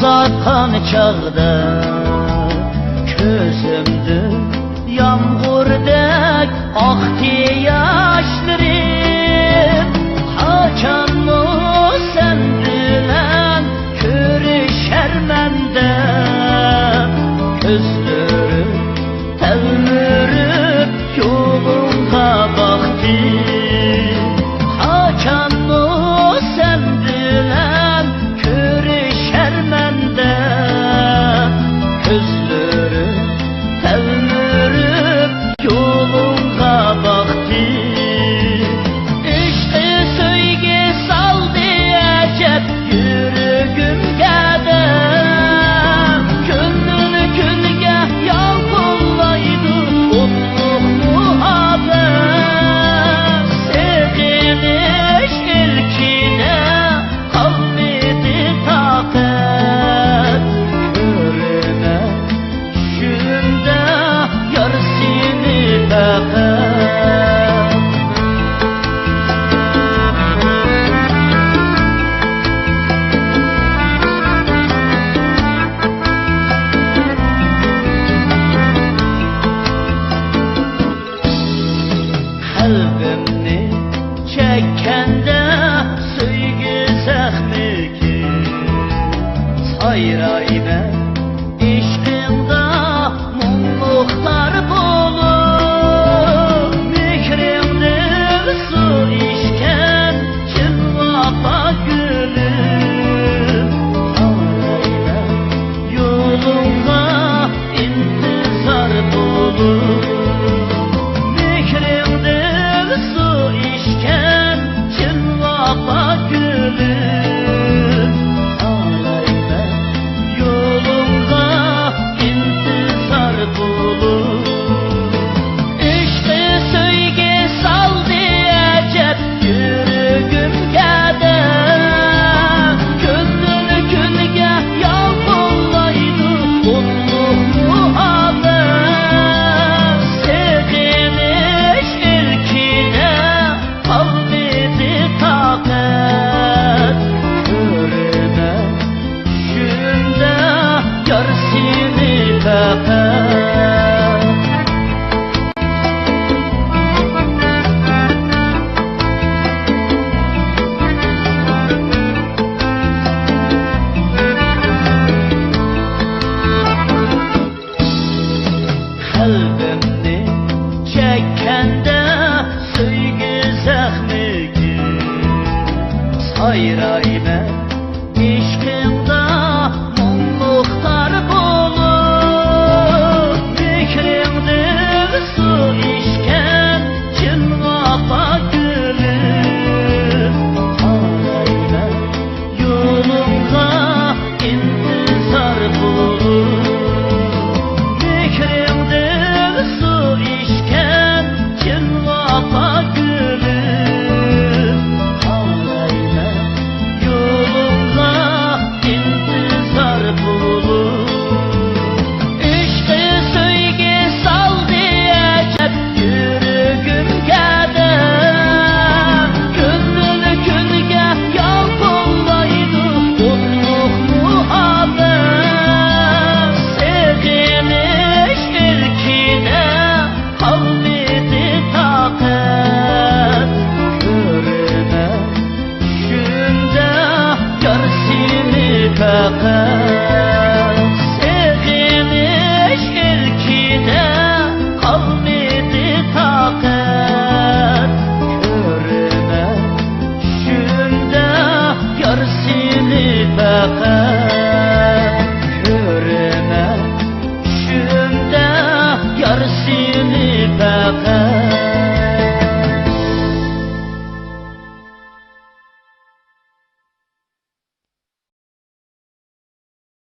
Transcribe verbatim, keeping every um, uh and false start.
ئاققان چاغدا كۆزۈمدىن يامغۇردەك ئاقتى ياشلىرىم. قاچانمۇ سەن بىلەن كۆرۈشەرمەن دەپ كۆزلىرىم تەلمۈرۈپ يولۇڭغا باقتى. قاچانمۇ سەن بىلەن كۆرۈشەرمەن دەپ كۆزلىرىم تەلمۈرۈپ يولۇڭغا باقتى. ئىشقى سۆيگۈ سالدى ئەجەب يۈرىكىمگە دەپ، كۈندىن كۈنگە يالقۇنلايدۇ ئوتلۇق مۇھەببەت. سېغىنىش ئىلكىدە قالمىدى تاقەت. كۆرىمەن چۈشۈمدە يار سېنى پەقەت. قەلبىمنى چەككەندە سۆيگۈ زەخمىكى، سايرايمەن ئىشقىڭدا مۇڭلۇقلار بولۇپ. مېھرىڭدىن سۇ ئىچكەن چىن ۋاپا گۈلۈم، قارايمەن يولۇڭغا ئىنتىزار بولۇپ. مېھرىڭدىن سۇ ئىچكەن چىن ۋاپا گۈلۈم، قارايمەن يولۇڭغا ئىنتىزار بولۇپ. ئىشقى سۆيگۈ سالدى ئەجەب يۈرىكىمگە دەپ، كۈندىن كۈنگە يالقۇنلايدۇ ئوتلۇق مۇھەببەت. سېغىنىش ئىلكىدە قالمىدى تاقەت. كۆرىمەن چۈشۈمدە يار سېنى پەقەت. قەلبىمنى چەككەندە سۆيگۈ زەخمىكى، سايرايمەن ئىشقىڭدا مۇڭلۇقلار بولۇپ. مېھرىڭدىن سۇ ئىچكەن چىن ۋاپا گۈلۈم، قارايمەن يولۇڭغا ئىنتىزار بولۇپ. مېھرىڭدىن سۇ ئىچكەن چىن ۋاپا گۈلۈم، قارايمەن يولۇڭغا ئىنتىزار بولۇپ. ئىشقى سۆيگۈ سالدى ئەجەب يۈرىكىمگە دەپ، كۈندىن كۈنگە يالقۇنلايدۇ ئوتلۇق مۇھەببەت. سېغىنىش ئىلكىدە قالمىدى تاقەت. كۆرىمەن چۈشۈمدە يار سېنى پەقەت. سېغىنىش ئىلكىدە قالمىدى تاقەت. كۆرىمەن چۈشۈمدە يار سېنى پەقەت. كۆرىمەن چۈشۈمدە يار سېنى پەقەت.